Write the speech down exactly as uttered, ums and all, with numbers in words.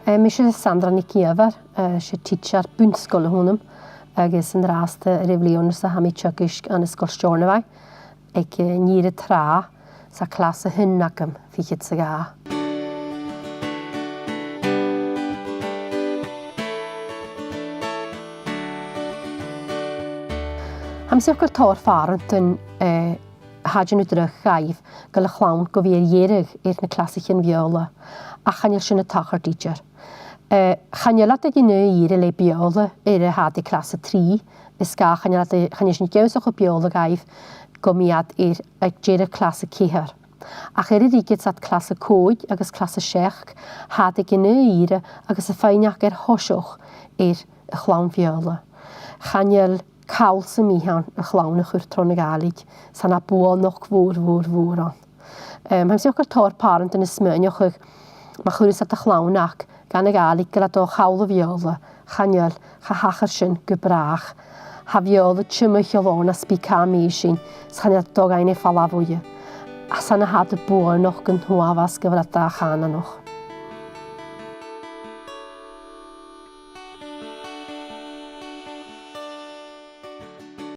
Eh, mise Sandra NicÌomhair, eh, 's e tidsear bun-sgoile a th' annam, agus an-dràsta air a' bhliadhna-sa tha mi a' teagasg ann an Sgoil Steòrnabhaigh aig, eh, an ìre tràth, 's e clas a h-aon agam, fichead 's a dhà. Tha mi a' smaoineachadh gu bheil tòrr phàrantan, eh, a tha a' dèanamh dragh dhaibh gu bheil a' chlann gu bhith air dheireadh air na clasaichean Beurla, ach chan eil sin a' tachairt idir. Eh, chan eil iad aig an aon ìre le Beurla air a tha iad aig clas a trì, is gu chan eil iad, chan eil sinn ag ionnsachadh Beurla dhaibh gum bi iad air, aig deireadh clas a ceithir. Ach air a ruigeadh iad clas a còig agus clas a seachd, tha iad aig an aon ìre agus a' faighneachd air thoiseach air a' chlann Bheurla. Chan eil call sam bith ann a' chlann a chur tron a' Ghàidhlig, 's ann a' buannachd mhòr, mhòr, mhòr ann. Em, tha mi a' smaoineachadh gu bheil tòrr pàrantan a' smaoineachadh, ma chuireas iad a' chlann aca dhan a' Ghàidhlig gu bheil iad a' dol a chall a' Bheurla, chan eil, cha thachair sin gu bràth. Tha Beurla timcheall oirnn às bith càit am bi sinn, 's chan eil iad a' dol a dh'fhaighinn air falbh bhuaithe. Ach 's ann a tha iad a' buannachd an t-uabhas gu bheil iad dà-chànanach.